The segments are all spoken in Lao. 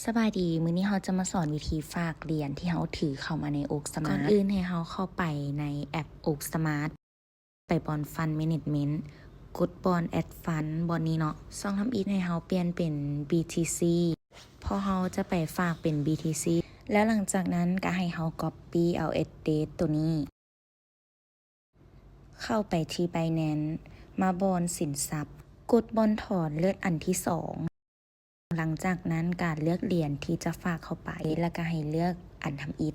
ສະບາຍດີ, ມື້ນີ້ເຮົາຈະມາສອນວິທີຝາກຫຼຽນທີ່ເຮົາຖືເຂົ້າມາໃນ Oak Smart. ກ່ອນອື່ນໃຫ້ເຮົາເຂົ້າໄປໃນແອັບ Oak Smart, ໄປບ່ອນ Fund Management, ກົດບ່ອນ Add Fund ບ່ອນນີ້ເນາະ. ຊ່ອງທຳອິດໃຫ້ເຮົາປ່ຽນເປັນ BTC ເພາະເຮົາຈະໄປຝາກເປັນ BTC ແລ້ວຫຼັງຈາກນັ້ນກໍໃຫ້ເຮົາ copy ເອົາ address ໂຕນີ້ ເຂົ້າໄປທີ່ Binance, ມາບ່ອນສິນຊັບ, ກົດບ່ອນຖອນເລືອກອັນທີສອງ. ຫຼັງຈາກນັ້ນກະເລືອກຫຼຽນທີ່ຈະຝາກເຂົ້າໄປ ແລ້ວກະໃຫ້ເລືອກອັນທຳອິດ.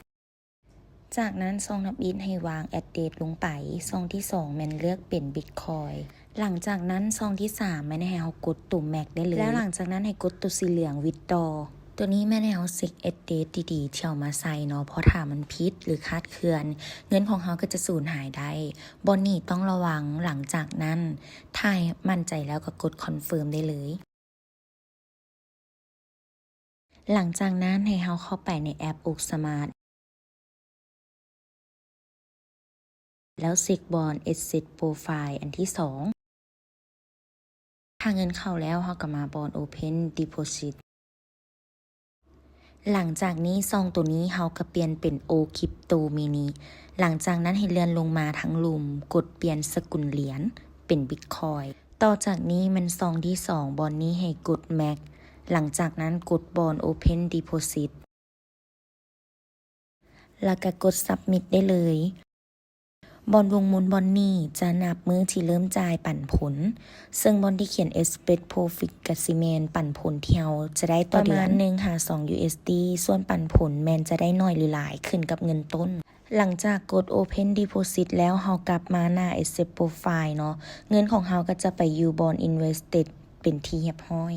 ຈາກນັ້ນຊ່ອງທຳອິດໃຫ້ວາງ address ລົງໄປ. ຊ່ອງທີສອງແມ່ນເລືອກເປັນ Bitcoin. ຫຼັງຈາກນັ້ນຊ່ອງທີສາມແມ່ນໃຫ້ເຮົາກົດໂຕ Max ໄດ້ເລີຍ. ແລ້ວຫຼັງຈາກນັ້ນໃຫ້ກົດໂຕສີເຫຼືອງ Withdraw. ໂຕນີ້ແມ່ນໃຫ້ເຮົາເຊັກ address ດີໆ ທີ່ເອົາມາໃສ່ເນາະ, ເພາະຖ້າມັນຜິດ ຫຼື ຄາດເຄື່ອນ, ເງິນຂອງເຮົາກໍຈະສູນຫາຍໄດ້. ບ່ອນນີ້ຕ້ອງລະວັງ. ຫຼັງຈາກນັ້ນ ຖ້າໝັ້ນໃຈແລ້ວກໍກົດ Confirm ໄດ້ເລີຍ. ຫຼັງຈາກນັ້ນໃຫ້ເຮົາເຂົ້າໄປໃນແອັບ Oak Smart ແລ້ວເຊັກບ່ອນ Asset Profile ອັນທີສອງ. ຖ້າເງິນເຂົ້າແລ້ວ ເຮົາກໍມາບ່ອນ Open Deposit. ຫຼັງຈາກນີ້ຊ່ອງໂຕນີ້ເຮົາກໍປ່ຽນເປັນ Oak Crypto Mini. ຫຼັງຈາກນັ້ນໃຫ້ເລື່ອນລົງມາທາງລຸ່ມ, ກົດປ່ຽນສະກຸນຫຼຽນເປັນ Bitcoin. ຕໍ່ຈາກນີ້ແມ່ນຊ່ອງທີສອງ, ບ່ອນນີ້ໃຫ້ກົດ Max. ຫຼັງຈາກນັ້ນກົດບ່ອນ Open Deposit ແລ້ວກໍກົດ Submit ໄດ້ເລີຍ. ບ່ອນວົງໝູນບ່ອນນີ້ຈະນັບມື້ທີ່ເລີ່ມຈ່າຍປັນຜົນ, ເຊິ່ງບ່ອນທີ່ຂຽນ Expect Profit ກໍຊິແມ່ນປັນຜົນທີ່ເຮົາຈະໄດ້ຕໍ່ເດືອນ, ປະມານໜຶ່ງຫາສອງ USD, ສ່ວນປັນຜົນແມ່ນຈະໄດ້ໜ້ອຍຫຼືຫຼາຍ ຂຶ້ນກັບເງິນຕົ້ນ. ຫຼັງຈາກກົດ Open Deposit ແລ້ວ, ເຮົາກັບມາໜ້າ Asset Profile ເນາະ, ເງິນຂອງເຮົາກໍຈະໄປຢູ່ບ່ອນ Invested ເປັນທີ່ຮຽບຮ້ອຍ.